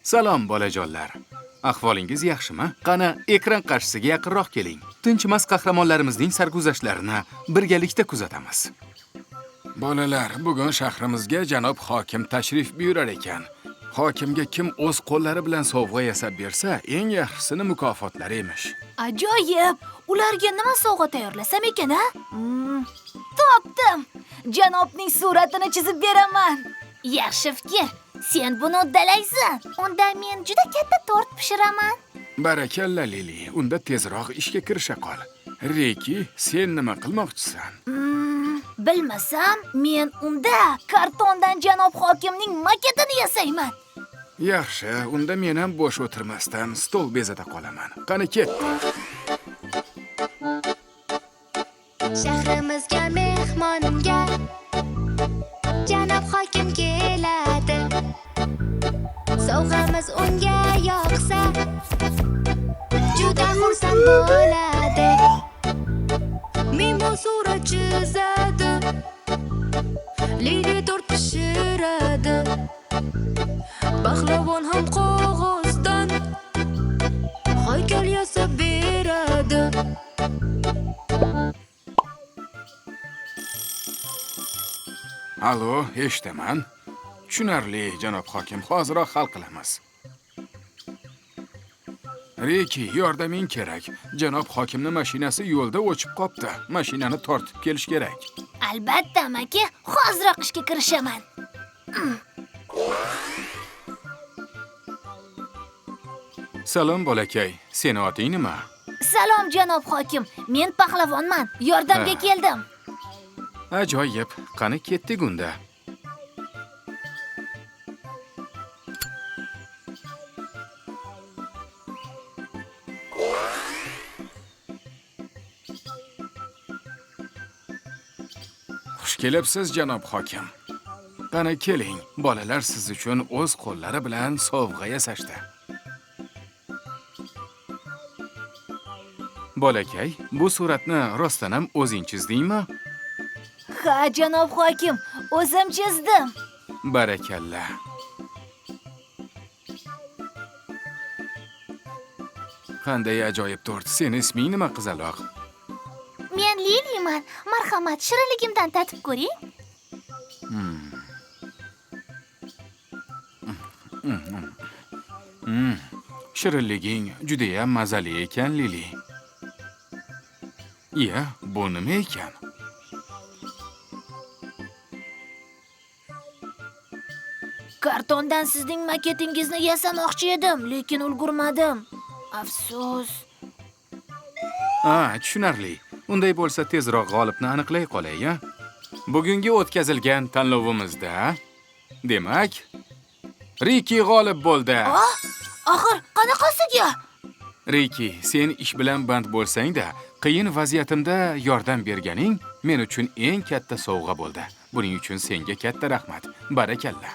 Salom bolajonlar. Ahvolingiz yaxshimi? Qani, ekran qarshisiga yaqinroq keling. Tinchimas qahramonlarimizning sarguzashtlarini birgalikda kuzatamiz. Bolalar, bugun shahrimizga janob hokim tashrif buyurar ekan. Hokimga kim o'z qo'llari bilan sovg'a yasab bersa, eng yaxshisini mukofotlari emish. Ajoyib! Ularga nima sovg'a tayyorlasam ekan, a? Topdim! Janobning suratini chizib beraman. Yaxshi fikr. Sen buni uddalaysan. Unda men juda katta tort pishiraman. Barakalla, Lili. Unda tezroq ishga kirisha qol. Riki, sen nima qilmoqchisan? Bilmasam, men unda kartondan janob hokimning maketini yasayman. Yaxshi, unda men ham bo'sh o'tirmasdan stol bezata qolaman. Qani ketdik. Shahrimizga mehmonga janob hokim keladi. Sovg'amiz unga yoqsa, juda xursand bo'ladi. Mimo surat chizadi, Lili tort pishiradi. Pahlavon ham qog'ozdan haykal yasab beradi. Alo, eshitaman. Tushunarli, janob hokim, hoziroq hal qilamiz. Riki, yordaming kerak. Janob hokimning mashinasi yo'lda o'chib qopti. Mashinani tortib kelish kerak. Albatta, amaki, hoziroq ishga kirishaman. Salom bolakay, seni oting nima? Salom janob hokim, men pahlavonman. Yordamga keldim. Ajoyib, qani ketdik unda. Xush kelibsiz, janob hokim. Qani keling, bolalar siz uchun o'z qo'llari bilan sovg'a yasashdi. Bolakay, bu suratni rostdan ham o'zing chizdingmi? Ha, janob hokim, o'zim chizdim. Barakalla. Qanday ajoyib tort. Seni isming nima, qizaloq? Men Liliman. Marhamat, shirinligimdan tatib ko'ring. Shirinliging juda ham mazali ekan, Lili. Iya, bu nima ekan? Kartondan sizning maketingizni yasamoqchi edim, lekin ulgurmadim. Afsus. Ha, tushunarli. Unday bo'lsa tezroq g'olibni aniqlay qolay, a? Bugungi o'tkazilgan tanlovimizda, demak, Riki g'olib bo'ldi. Axir qanaqasiga? Riki, sen ish bilan band bo'lsang-da, qiyin vaziyatimda yordam berganing men uchun eng katta sovg'a bo'ldi. Buning uchun senga katta rahmat. Barakalla.